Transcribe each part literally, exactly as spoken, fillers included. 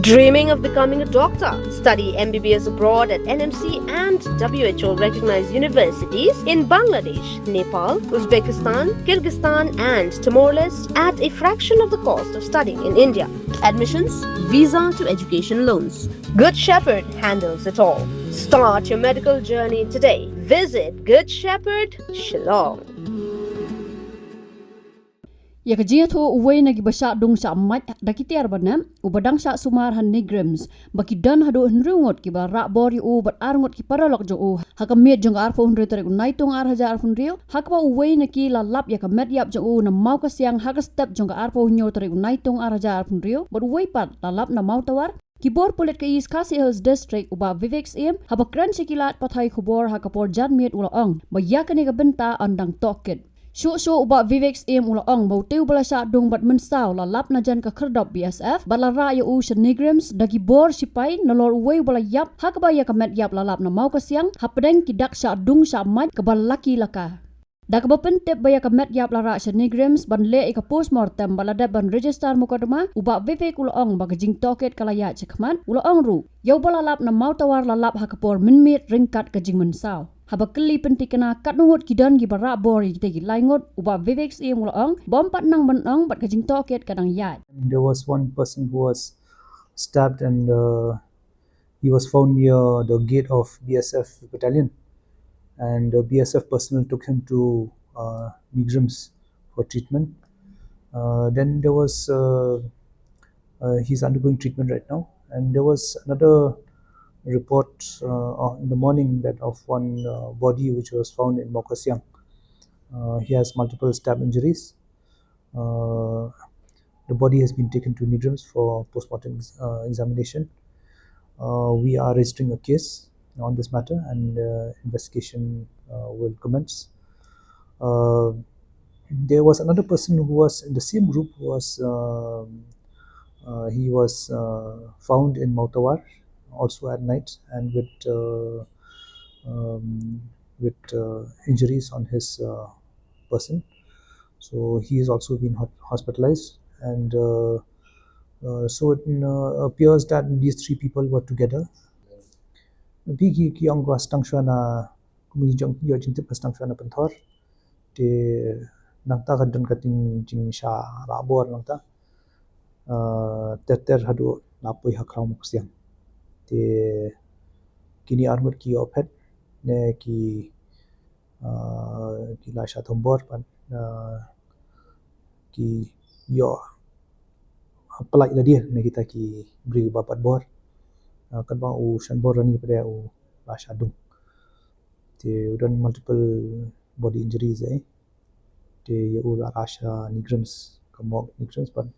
Dreaming of becoming a doctor? Study M B B S abroad at N M C and W H O recognized universities in Bangladesh, Nepal, Uzbekistan, Kyrgyzstan, and Timor Leste at a fraction of the cost of studying in India. Admissions, visa to education loans. Good Shepherd handles it all. Start your medical journey today. Visit Good Shepherd, Shillong. Ïa ka jingïathuh uwei na kiba shah dung shah mait da ki tiar ba nep, uba dang shah sumar ha NEIGRIHMS, ba ki don haduh hynriew ngut kiba la rah bor ïa u bad ar ngut ki paralok jong u ha ka miet jong ka arphew hynriew tarik u Naitung ar hajar arphew hynriew, ha kaba uwei na ki la lap ïa ka met ïap jong u na Mawkasiang ha ka step jong ka arphew hynñiew tarik u Naitung ar hajar arphew hynriew, bad uwei pat la lap na Mawtawar. Ki bor pulit ka East Khasi Hills District, u Bah Vivek Syiem, haba kren sha ki lad pathai khubor ha ka por janmiet, u la ong ba ïa kane ka bynta yn dang tohkit. Shuh shuh u Bah Vivek Syiem u la ong ba utei uba la shah dung bad mynsaw la lap na jan ka khyrdop B S F bad la rah ïa u sha NEIGRIHMS da ki bor shipai, nalor uwei uba la ïap, ha kaba ïa ka met ïap la lap na Mawkasiang hapdeng ki dak shah dung shah mait kaba la ki la ka. Da kaba pyntip ba ïa ka met ïap la rah sha NEIGRIHMS ban leh ïa ka postmortem bad la dep ban register mukotduma, u Bah Vivek u la ong ba ka jingtohkit ka la ïaid shakhmat. U la ong ruh, ïa uba la lap na Mawtawar la lap ha ka por mynmiet ryngkat ka jingmynsaw. Haba kylli pynthikna katno ngut ki don kiba rah bor ïa kitei ki lai ngut, u Bah Vivek Syiem u la ong ba ym pat nang ban ong bad ka jingtohkit ka dang ïaid. There was one person who was stabbed and, uh, he was found near the gate of B S F battalion, and the B S F personnel took him to, uh, NEIGRIHMS for treatment. Uh, then there was, uh, uh, he's undergoing treatment right now, and there was another report, uh, in the morning that of one, uh, body which was found in Mawkasiang. Uh, he has multiple stab injuries. Uh, the body has been taken to NEIGRIHMS for postmortem ex- uh, examination. Uh, we are registering a case on this matter, and, uh, investigation, uh, will commence. Uh, there was another person who was in the same group who was, um, uh, he was, uh, found in Mawtawar also at night and with, uh, um, with, uh, injuries on his, uh, person. So he has also been ho- hospitalized, and, uh, uh, so it, uh, appears that these three people were together. Phi ki ki ong ka stang shwa na, kumne jong ïoh jingtip ka stang shwa na Pynthor. Te nangta ka don ka jing- jingshah rah bor nangta. Uh, ter ter haduh la poi ha khraw Mawkasiang. Te kine ar ngut ki ïoh phet ne ki, uh, ki la shah thombor pat, uh, ki ïoh pyllait lade na kita ki briew ba bat bor. Uh, katba u Shanbor Rani pat u la shah dung. Te u don multiple body injuries eh. Te ïa u la rah sha NEIGRIHMS, ka morgue NEIGRIHMS, bad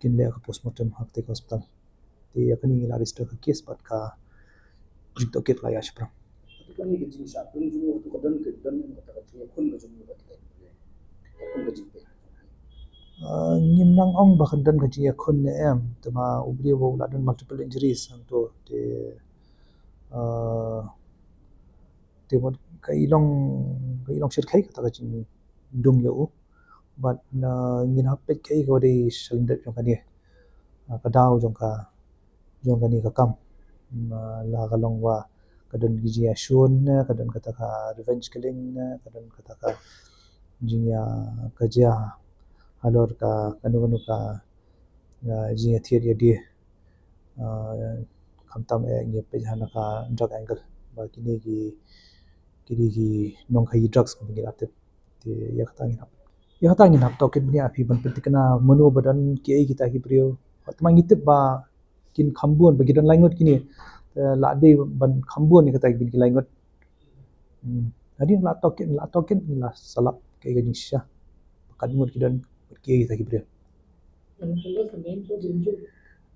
kin leh ka postmortem ha katei ka hospital. Te ïa kane ngi la register ka case bad ka jingtohkit la ïaid shaphrang. Te kane ka jingshah dung jong u, to ka don ka don em kata ka jingïakhun ka jong u kata ka jingpeit. Ka don ka jingpeit. Ah, ngim nang ong ba ka don ka jingïakhun ne em, te ma u briew u la don multiple injuries hangto te, ah, te mut ka i long, ka i long shyrkhei kata ka jingdung ïa u. Bad, ah, ngin hap peit kaei kaba dei shalyndet jong kane, ah, ka daw jong ka, jong kane ka kam. Mm, ah, la ka long ba ka don ki jingïashun ne, ka don kata ka revenge killing ne, ka don kata ka jingïa, ka jia halor ka kano kano ka, ah, jingïathied ïadie. Ah, khamtam eh ngi peit ha na ka drug angle ba kine ki, kine ki nongkhaïi drugs kumba ngi la tip. Te ïa kata ngin hap, ïa kata ngin hap tohkit bniah phi ban pynthikna mano ba don kiei kita ki briew. Te ma ngi tip ba kin kham bun ba ki don lai ngut kine. Te la dei ban kham bun ïa kata ki bin ki lai ngut. Hmm. Hadien la tohkit, la tohkit ngi la sa lap kaei ka jingshisha. Ba katno ngut ki don, bad kiei kita ki briew. Can you tell us the names of the injured?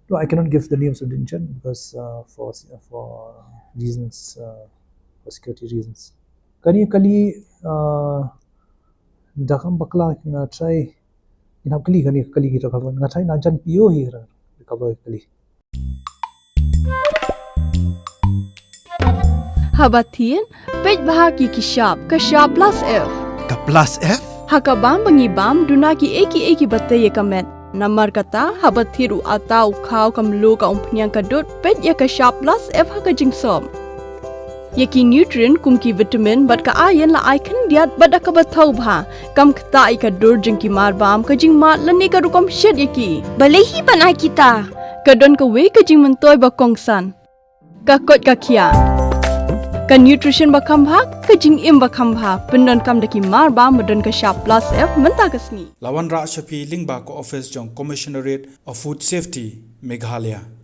No, I cannot give the names of the injured because, uh, for, for reasons, uh, for security reasons. Kane ka kali, uh, da kam bakla nga try, ngin hap kylli kane ka kali kita ka, nga try na jan phi ïoh hi ra ka kali. Haba thied, peit bha ki ki shap, ka shap plus F. Ka plus F? Ha ka bam ba ngi bam, duna kiei kiei kiba tei ïa ka met. Namar kata, haba thied u ata, u khaw, ka mluh, ka umphniang, ka dud, peit ïa ka Shap Plus F ha ka jingsop. Ïa ki nutrient kum ki vitamin bad ka iron la ai khyndiat bad da kaba thaw bha. Kam ktah ïa ka dur jong ki marbam, ka jingmad lane ka rukom shet ïa ki. Balei hi ban ai kita? Ka don kawei ka jingmyntoi ba kongsan. Ka koit ka khiah. Ka nutrition ba kham bha, ka jingim ba kham bha. Pyndonkam da ki marbam ba don ka Shap Plus F mynta ka sngi. La wanrah sha phi lyngba ka office jong Commissionerate of Food Safety, Meghalaya.